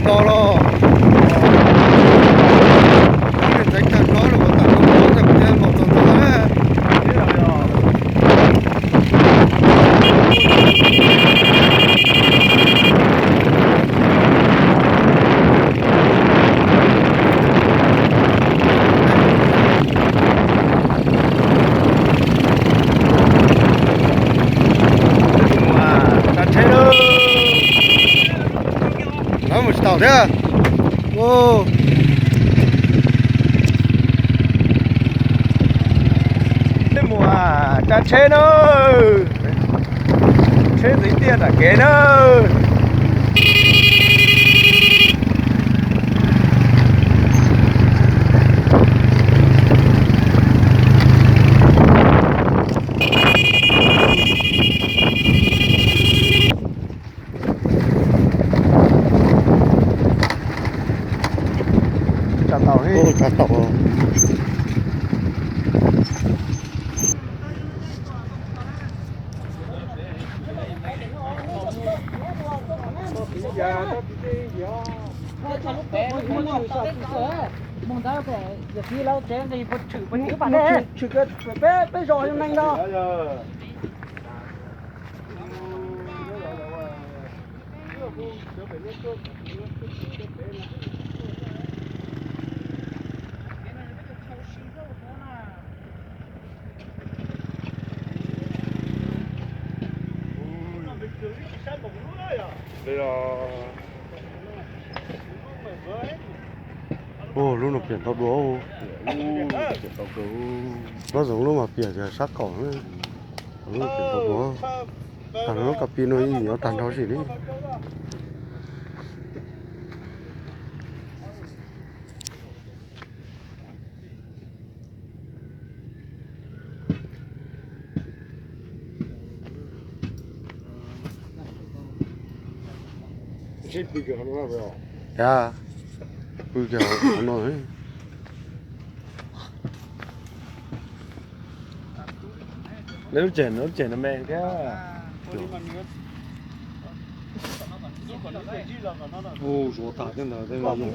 Los los, ntxaiv kawg nkaus los, tam no mus txog ntawd. Tsav tsheb lawm. Lawv mus tsis taus thiab. Peb mus tsav tsheb na. Tsheb ntxiv tiaj nram kev na. Tsav tau, tsav tau. Tshwm peb zos neeg no. Ua lub no piam ntau dua. Lub zoov lub mas piam tias sab qaum. Lub piam ntau dua. Tag lub kab pis no yeej yuav tag nrho sim li. Pw kiag hauv no. Lub tsev, lub tsev no me thiab. Ua zuav tas tej ntawd tej no.